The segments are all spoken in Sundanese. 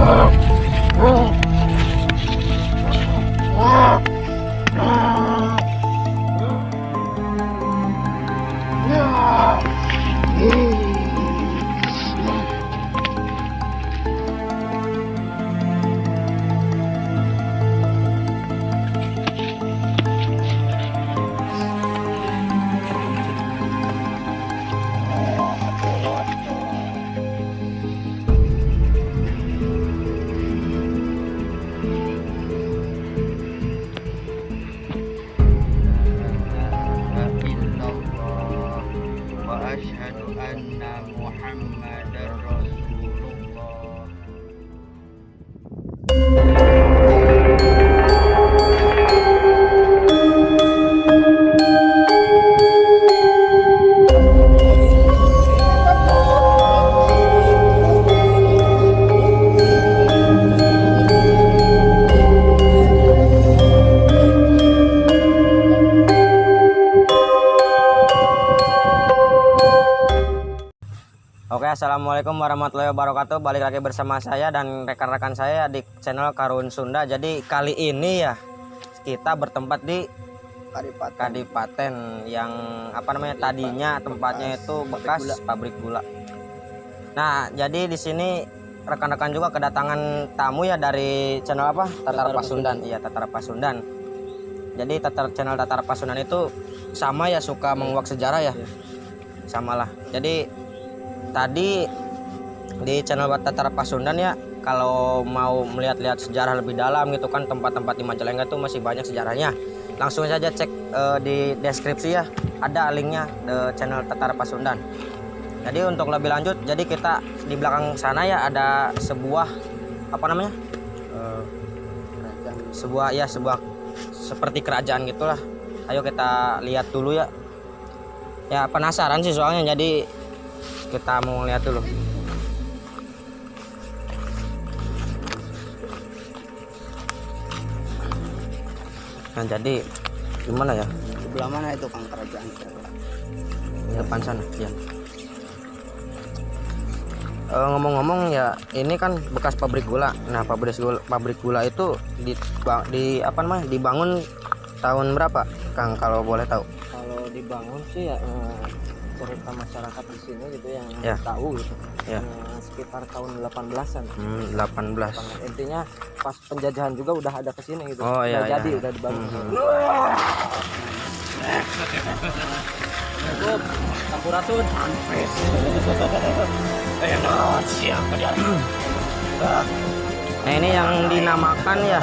Illallah wa asyhadu anna Muhammadar Rasulullah. Oke, assalamualaikum warahmatullahi wabarakatuh. Balik lagi bersama saya dan rekan-rekan saya di channel Karuhun Sunda. Jadi kali ini ya kita bertempat di Kadipaten. Kadipaten yang apa namanya tadinya tempatnya itu bekas pabrik gula. Nah, jadi di sini rekan-rekan juga kedatangan tamu ya dari channel apa? Tatar Pasundan. Iya, Tatar Pasundan. Jadi Tatar channel Tatar Pasundan itu sama ya, suka menguak sejarah ya. Sama lah. Jadi tadi di channel Tatar Pasundan ya, kalau mau melihat-lihat sejarah lebih dalam gitu kan, tempat-tempat di Majalengka tuh masih banyak sejarahnya. Langsung saja cek di deskripsi ya, ada linknya the channel Tatar Pasundan. Jadi untuk lebih lanjut, jadi kita di belakang sana ya ada sebuah apa namanya? Sebuah ya, sebuah seperti kerajaan gitulah. Ayo kita lihat dulu ya. Ya penasaran sih soalnya, jadi kita mau lihat dulu. Nah, jadi gimana ya? Sebelah mana itu, Kang, kerajaan? Di depan sana ya. Ngomong-ngomong ya, ini kan bekas pabrik gula. Nah, pabrik gula itu di apa namanya, dibangun tahun berapa, Kang, kalau boleh tahu? Kalau dibangun sih ya, cerita masyarakat di sini gitu yang tahu gitu. Sekitar tahun 18-an. 18. Intinya pas penjajahan juga udah ada ke sini gitu. Oh, iya, Udah jadi, udah dibangun. Sampurasun. Nah, ini yang dinamakan ya.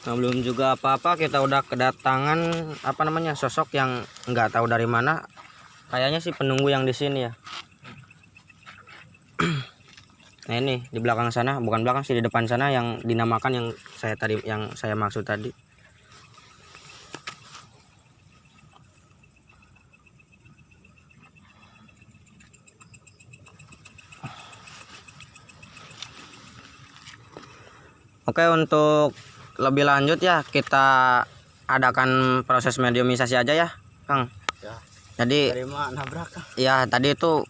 Nah, belum juga apa-apa kita udah kedatangan apa namanya sosok yang nggak tahu dari mana. Kayaknya sih penunggu yang di sini ya. Nah, ini di belakang sana, bukan belakang sih, di depan sana yang dinamakan yang saya tadi, yang saya maksud tadi. Oke, untuk lebih lanjut ya kita adakan proses mediumisasi aja ya, Kang. Ya. Jadi Dari mana nabrak, Kang? Ya tadi itu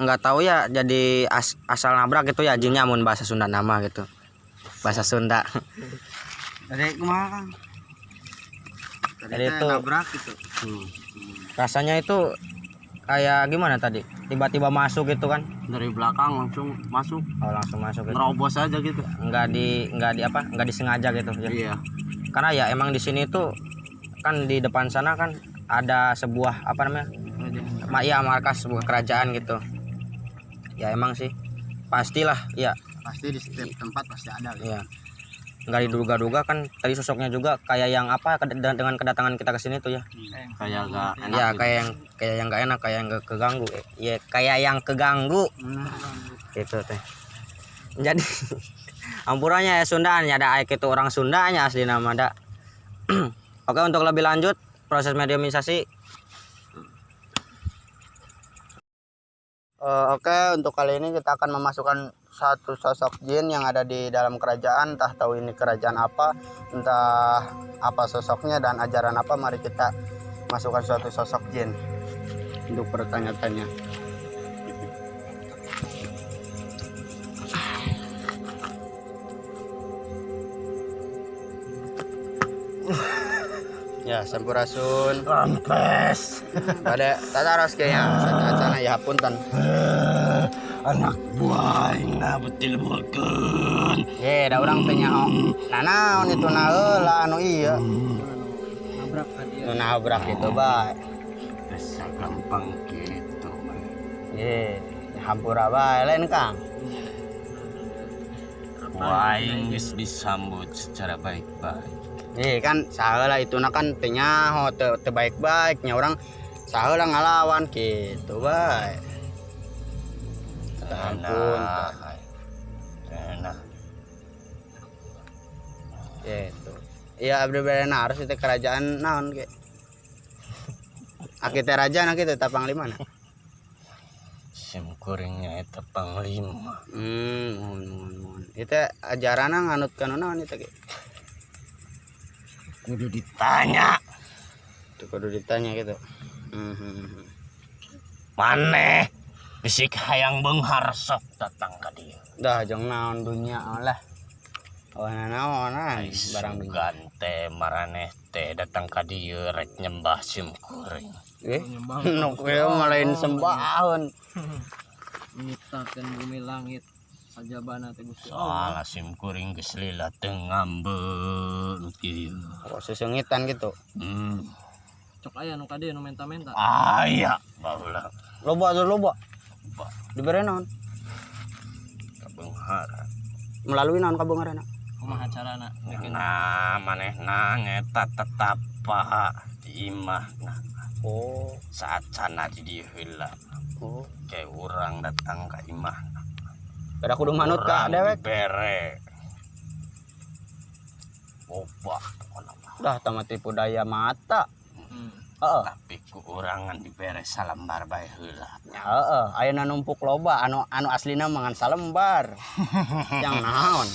nggak tahu ya, jadi asal nabrak gitu ya jinnya, mun bahasa Sunda nama gitu. Bahasa Sunda. Dari kumaha, Kang? Tadi Tadi teh itu nabrak gitu. Rasanya itu kayak gimana tadi? Tiba-tiba masuk gitu kan? Dari belakang langsung masuk. Oh, langsung masuk gitu. Nerobos aja gitu. Nggak di apa? Nggak disengaja gitu ya. Iya. Karena ya emang di sini tuh kan di depan sana kan ada sebuah apa namanya? Ya markas sebuah kerajaan gitu. Ya emang sih. Pastilah ya. Pasti di setiap tempat pasti ada gitu. Iya. Nggak diduga-duga kan tadi sosoknya juga kayak yang apa dengan kedatangan kita ke sini tuh ya. Kayak gak enak Ya gitu. kayak yang nggak enak, kayak yang keganggu. Ya kayak yang keganggu gitu teh. Jadi ampurannya ya Sundaan ya, ada itu orang Sundanya asli nama ada. Oke, untuk lebih lanjut proses mediumisasi. Oke, untuk kali ini kita akan memasukkan satu sosok jin yang ada di dalam kerajaan. Entah tahu ini kerajaan apa, entah apa sosoknya dan ajaran apa. Mari kita masukkan suatu sosok jin untuk bertanya-tanya. Ya, sampurasun. Rampes. Pada tataros kayaknya, sacana ya punten. Anak buah aing na betil bokeun. Ye, da urang teh nyaho. Nah, naon itu na heula anu ieu. Nabrak kan dia. Nu nabrak gitu bae. Bisa gampang gitu. Ye, hampura bae lain Kang. Buah aing geus disambut secara baik-baik. Ye, kan saheula itu na kan teu nyaho teu teu baik-baik nya urang saheula ngalawan gitu bae. Ampun. Nah, Gitu. Iya abdi bade naros itu kerajaan naon ge. Aki teh raja na kitu tah panglima na. Sim kuringnya eta panglima. Mohon mohon mohon. Itu ajaranna nganut kana naon itu ge? Kudu ditanya. Itu kudu ditanya gitu. Maneh bisik hayang beunghar sok datang ka dieu. Dah jong naon dunia lah. Oh naonan barang dunia. Sugan teh maraneh teh datang ka dieu rek nyembah sim kuring. Nu kieu mah lain sembahan. Menciptakan bumi langit sajabana teh Gusti Allah. Soalna sim kuring geus lila teu ngambeu kieu. Kok sesengitan gitu. Cok aya nu ka dieu nu menta-menta. Aya baheula. Loba tuh loba. Loba. Dibere naon? Kabeungharan. Melalui naon kabeungharanna? Kumaha carana? Nah, manehna nyeta tetap di imahna. Oh, Saacana di dieu heula. oh. Kayak urang datang ka imahna. Kada kudu manut ka Urang dewek. dibere. Loba pokona mah. Dah tamat tipu daya mata. Heeh. Tapi ku urangan dibere salambar bae heula. Ya, heeh, ayeuna numpuk loba anu anu aslina mangan salembar. Yang naon?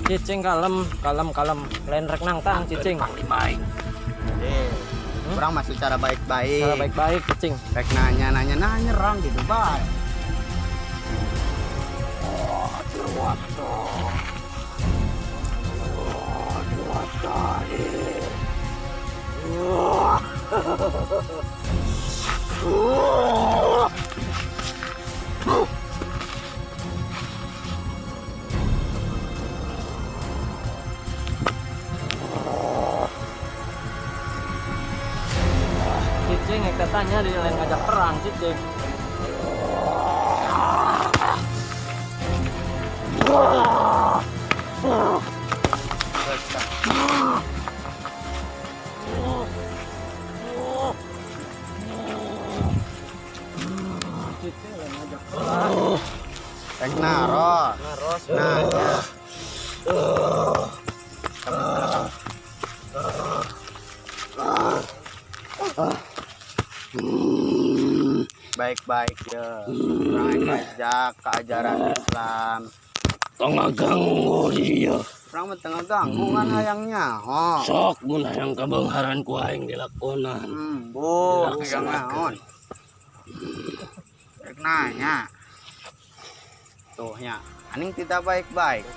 Cicing kalem, kalem, kalem. Lain rek nangtang cicing. Panglima aing. Eh, urang masih cara baik-baik. Cara baik-baik cicing. Rek nanya nanya nanya nyerang gitu bae. Cicing yang tanya di lain ngajak perang cicing. Cicing lain ngajak perang. Rek naros. Naros. Nanya. Baik-baik ya. Urang ngajak ke ajaran Islam. Tong ngaganggu di dieu. Urang mah teu ngaganggu kan hayang nyaho. Sok mun hayang kabeungharan ku aing dilakonan. Bu, hayang naon? Rek nanya. Tuh nya, aning tidak baik-baik.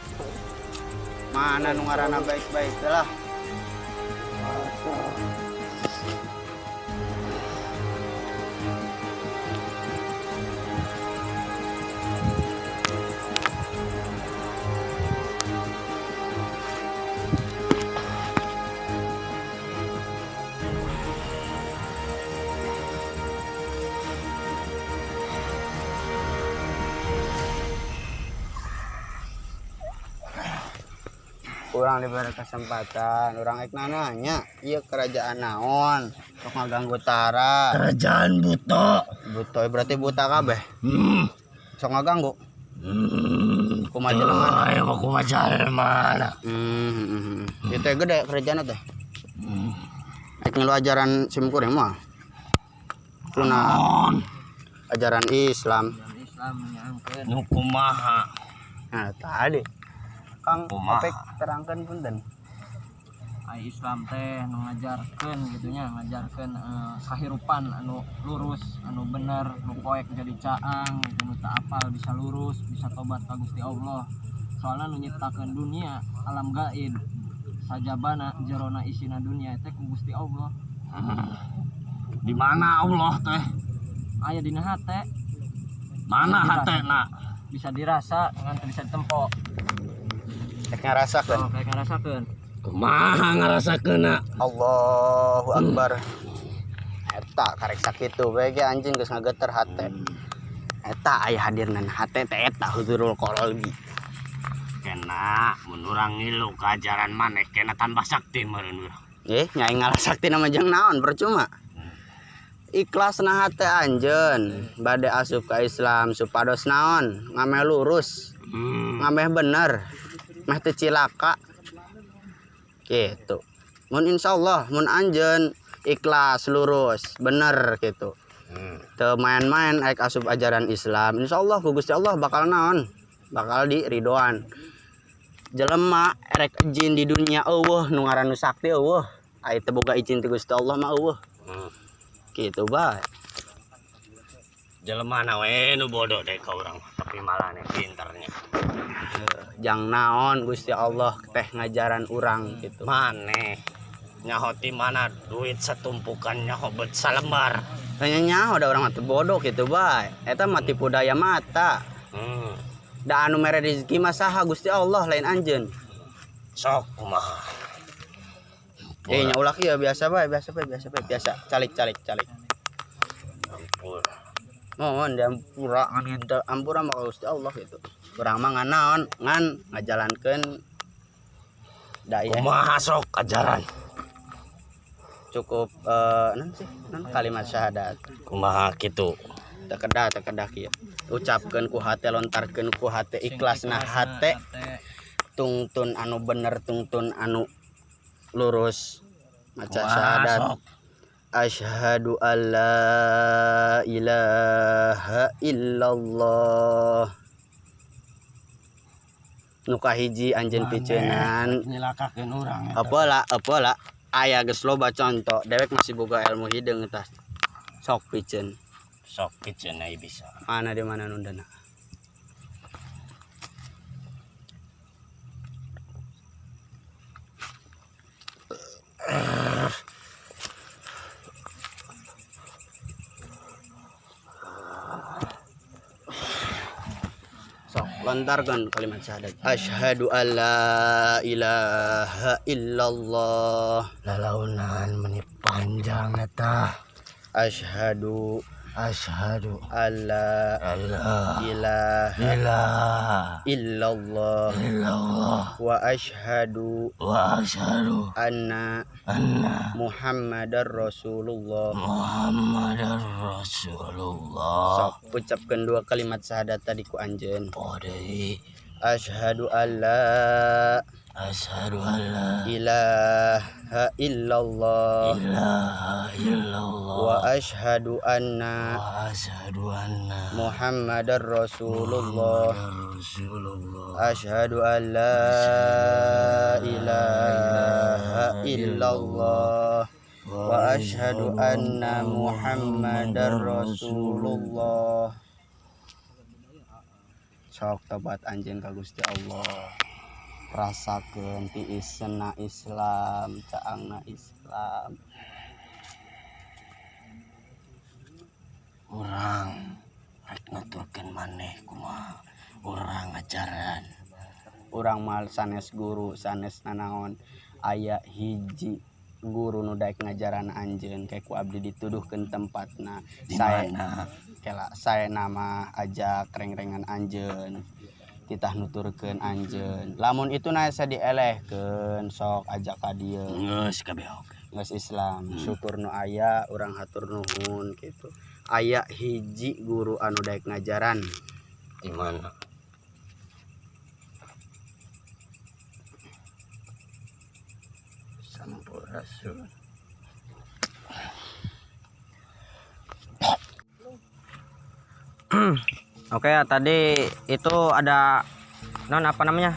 Mana nu ngaranna baik-baik teh lah. Kurang diberi kesempatan, urang ek nanya, ieu kerajaan naon? Sok ngaganggu tara. Kerajaan buta. Buta berarti buta kabeh. Sok ngaganggu. Kumaha jelema? Ayo mah kumaha jelema. Ieu teh gede kerajaan teh. Ek ngilu ajaran sim kuring mah. Kuna ajaran Islam. Islam nyaangkeun. Nu kumaha? Nah, tadi Kang Kumaha? Opek terangkan punten. Ai Islam teh nu ngajarkeun gitu nya, ngajarkeun kahirupan anu lurus, anu bener, nu poek jadi caang gitu, nu teu apal bisa lurus, bisa tobat ka Gusti Allah. Soalna nu nyiptakeun dunia alam gaib sajabana jerona isina dunia teh ku Gusti Allah. Di mana Allah teh? Aya dina hate. Mana hatena? Bisa dirasa ngan teu bisa ditempo. Rek ngarasakeun. Oh, kayak ngarasakeun. Kumaha ngarasakeunna? Allahu Akbar. Eta karek sakitu bae ge anjing geus ngageter hate. Eta aya hadirna hate teh eta huzurul qalbi. Kena mun urang ngilu ka ajaran maneh kena tambah sakti meureun urang. Nyai ngalah sakti nama jeung naon percuma. Ikhlas na hate anjeun bade asup ka Islam supados naon ngameh lurus, ngameh bener, meh teu cilaka. Gitu. Mun insyaallah mun anjeun ikhlas lurus bener gitu. Teu main-main aik asup ajaran Islam, insyaallah ku Gusti Allah bakal naon? Bakal diridoan. Jelema erek jin di dunia eueuh nu ngaran nu sakti eueuh. Ai teu boga izin ti Gusti Allah mah eueuh. Gitu bae. Jelema na we nu bodoh deh ka urang, tapi malah nih pinternya. Jang naon Gusti Allah teh ngajaran urang gitu. Maneh nyaho ti mana duit setumpukan nyaho bet salembar. Tanya nyaho da urang mah teu bodoh gitu bae. Eta mah tipu daya mata. Da anu mere rezeki mah saha Gusti Allah lain anjeun. Sok kumaha. Nya ulah kieu biasa bae, biasa bae, biasa bae, biasa. Calik calik calik. Ampun. Mohon diampura ngan henteu ampura mah ka Gusti Allah gitu. Urang mah ngan naon ngan ngajalankeun da ieu. Kumaha sok ajaran? Cukup naon sih? Naon kalimat syahadat. Kumaha kitu? Tekedah tekedah kieu. Ucapkeun ku hate, lontarkeun ku hate, ikhlasna hate, tungtun anu bener, tungtun anu lurus. Maca syahadat. Asyhadu alla ilaha illallah. Nu kahiji anjeun piceunan. Nyilakakeun urang eta. Apalah, apalah. Aya geus loba conto, dewek masih boga ilmu hideung tah. Sok piceun. Sok piceun ai bisa. Mana di mana nundana? Sok lontarkan kalimat syahadat. Asyhadu alla ilaha illallah. Lalaunan meni panjang eta. Asyhadu Asyhadu alla alla ilaha ilaha illallah illallah wa asyhadu wa asyhadu anna anna Muhammadar Rasulullah. Muhammadar Rasulullah. Sok ucapkeun dua kalimat syahadat tadi ku anjeun. Podeui. Asyhadu alla Asyhadu alla ilaha illallah ilaha illallah wa asyhadu anna wa asyhadu anna Muhammadar Rasulullah. Muhammadar Rasulullah. Asyhadu an la ilaha illallah wa asyhadu anna Muhammadar Rasulullah. Sok tobat anjeun ka Gusti Allah. Rasakeun tiisna Islam, caangna Islam. Urang rek nuturkeun maneh kumaha urang ajaran. Urang mal sanes guru, sanes nanaon, aya hiji guru nu daek ngajaran anjeun kayak ku abdi dituduhkeun tempatna. Di Saya mana? Kela saya nama ajak reng-rengan anjeun. Titah nuturkeun anjeun. Lamun itu na saya dielehkeun sok ajak ka dieu. Geus kabeh oge. Geus Islam. Syukur nu aya urang hatur nuhun gitu. Aya hiji guru anu daek ngajaran. Di mana? Sampurasun. Oke ya, tadi itu ada non apa namanya?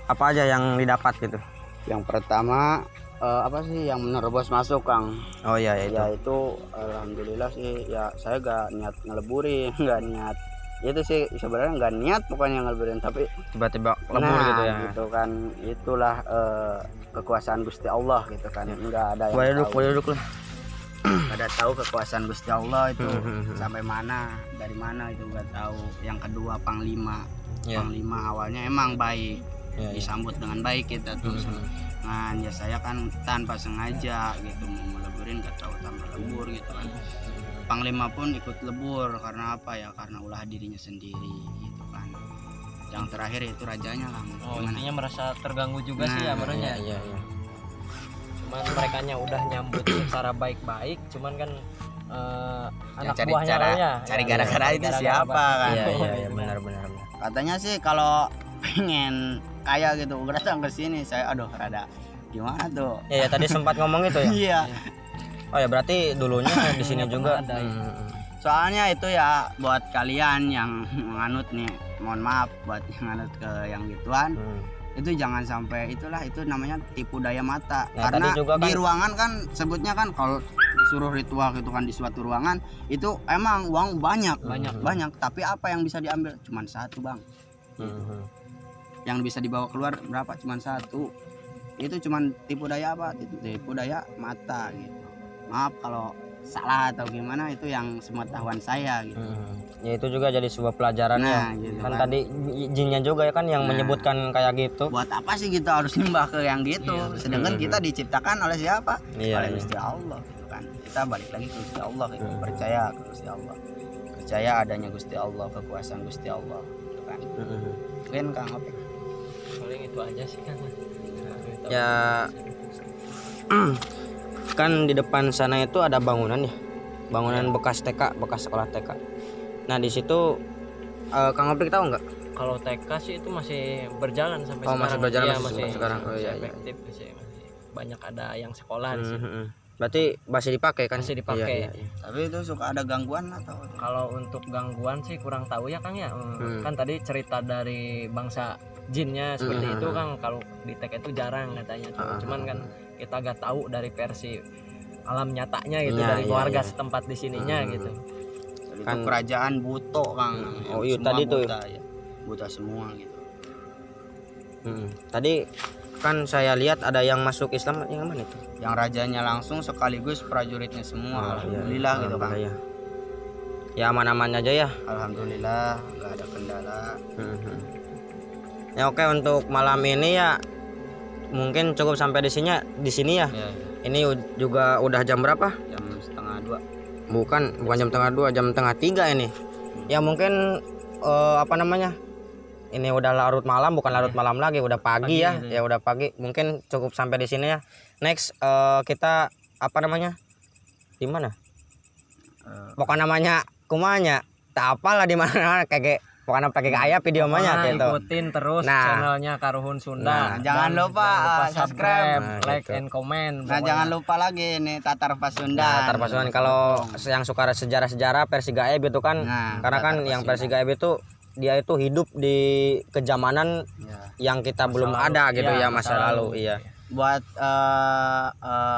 Apa aja yang didapat gitu? Yang pertama apa sih yang menerobos masuk, Kang? Oh iya, ya itu. Ya itu alhamdulillah sih ya, saya gak niat ngeleburin, gak niat. Itu sih sebenarnya gak niat pokoknya ngeleburin, tapi tiba-tiba lebur nah, gitu ya. Gitu kan, itulah kekuasaan Gusti Allah gitu kan. Enggak ada yang Boleh duduk, tahu. boleh duduk lah. Nggak ada tahu kekuasaan Gusti Allah itu sampai mana, dari mana itu nggak tahu. Yang kedua panglima. Ya. Panglima awalnya emang baik, Ya, ya. disambut dengan baik kita tuh. Nah, ya saya kan tanpa sengaja gitu mau meleburin, nggak tahu tambah lebur gitu kan. Panglima pun ikut lebur karena apa ya? Karena ulah dirinya sendiri gitu kan. Yang terakhir itu rajanya lah. Oh, Gimana? intinya merasa terganggu juga sih Nah, ya merenya. Iya, iya, iya. Cuman merekanya udah nyambut secara baik-baik, cuman kan anak cari buahnya cara- lah ya. cari Ya, gara-gara cari itu gara-gara siapa apa. kan? Iya, iya, iya, Gitu kan. benar, benar, benar. Katanya sih kalau pengen kaya gitu datang ke sini, saya aduh rada gimana tuh. Iya, ya, tadi sempat ngomong itu ya. Iya. Oh ya, berarti dulunya di sini Pernah juga. ada, ya. Soalnya itu ya buat kalian yang menganut nih, mohon maaf buat yang nganut ke yang gituan, itu jangan sampai itulah, itu namanya tipu daya mata. Nah, karena tadi juga di kan- ruangan kan sebutnya kan kalau disuruh ritual gitu kan di suatu ruangan itu emang uang banyak, Banyak. banyak, tapi apa yang bisa diambil? Cuman satu, Bang. Yang bisa dibawa keluar berapa? Cuman satu. Itu cuman tipu daya apa? Tipu daya mata gitu. Maaf kalau salah atau gimana, itu yang sepengetahuan saya gitu. Ya itu juga jadi sebuah pelajaran Nah, ya. gitu Kan kan. tadi jinnya juga ya kan yang Nah. menyebutkan kayak gitu. Buat apa sih kita harus nyembah ke yang gitu? Iya, betul. Sedangkan kita diciptakan oleh siapa? Iya, Oleh iya. Gusti Allah gitu kan. Kita balik lagi ke Gusti Allah gitu. Percaya ke Gusti Allah. Percaya adanya Gusti Allah, kekuasaan Gusti Allah gitu kan. Mungkin Kang Opik. Paling itu aja sih kan. Ya kan di depan sana itu ada bangunan ya. Bangunan bekas TK, bekas sekolah TK. Nah, di situ Kang Opik tahu nggak? Kalau TK sih itu masih berjalan sampai Oh, sekarang. masih berjalan Iya, masih sampai sekarang. Oh, masih iya, iya. efektif, masih banyak ada yang sekolah di situ. Berarti masih dipakai kan? Masih dipakai. Iya, iya, iya. Tapi itu suka ada gangguan atau Kalau untuk gangguan sih kurang tahu ya Kang ya. Kan tadi cerita dari bangsa jinnya seperti itu Kang, kalau di TK itu jarang katanya. Cuman kan kita gak tahu dari versi alam nyatanya gitu, Iya, dari iya, keluarga iya. setempat di sininya gitu. Jadi Kan- itu kerajaan buto Kang. Oh, iya, Semua tadi tuh. buta, ya. Buta semua gitu. Tadi kan saya lihat ada yang masuk Islam, yang mana itu? Yang rajanya langsung sekaligus prajuritnya semua. Oh, iya, Alhamdulillah gitu Kang. Alhamdulillah, ya. Ya aman-aman aja ya. Alhamdulillah nggak ada kendala. Ya oke, untuk malam ini ya mungkin cukup sampai di sini di sini ya. Ya, Ini juga udah jam berapa? jam 1:30. Bukan jam 1:30, jam 2:30 ini. Ya mungkin apa namanya? Ini udah larut malam, bukan larut malam lagi, udah pagi, ya. Pagi gitu Ya udah pagi. Mungkin cukup sampai di sini ya. Next kita apa namanya? Di mana? Pokoknya namanya kumanya. Tak apalah di mana kayak Pokoknya pakai aya video mah nya Pokoknya gitu. Ikutin terus Nah. channelnya Karuhun Sunda. Nah, jangan Dan lupa, subscribe. Nah, like gitu. and comment. Nah, Pokoknya. jangan lupa lagi ini Tatar Pasundan. Nah, Tatar Pasundan kalau yang suka sejarah-sejarah versi gaib itu kan, Nah, karena kan Tatar yang versi gaib itu dia itu hidup di kezamanan Ya. yang kita belum lalu. ada gitu Iya, ya, masa masa lalu, lalu. iya.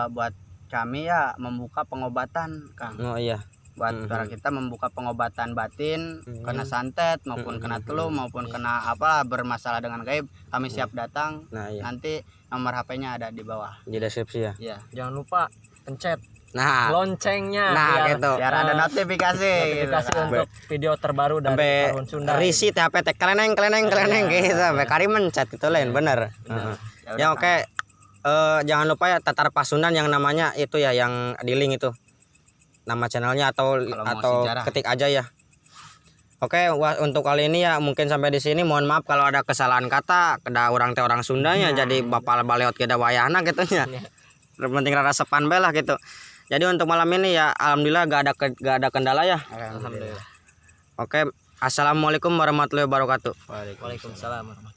Buat kami ya membuka pengobatan, Kang. Oh iya. Buat para kita membuka pengobatan batin, kena santet maupun kena teluh maupun kena apa bermasalah dengan gaib, kami siap datang. Nah, iya. Nanti nomor HP-nya ada di bawah. Di deskripsi ya. Iya. Jangan lupa pencet Nah, loncengnya nah biar gitu. Biar ada notifikasi gitu, notifikasi kan. untuk video terbaru dari Sampai Karuhun Sunda. risi HP teh keleneng keleneng keleneng gitu sampai kari mencet itu lain bener. Heeh. Ya Ya udah, oke. Jangan lupa ya Tatar Pasundan yang namanya itu ya, yang di link itu. Nama channelnya atau Kalau mau atau sejarah. ketik aja ya. Oke, untuk kali ini ya mungkin sampai di sini. Mohon maaf kalau ada kesalahan kata, kada urang teh orang Sundanya jadi bapal baleot kada wayahna gitu nya. Yang penting rarasepan bae lah gitu. Jadi untuk malam ini ya alhamdulillah gak ada kendala ya. Alhamdulillah. Oke, assalamualaikum warahmatullahi wabarakatuh. Waalaikumsalam warahmatullahi.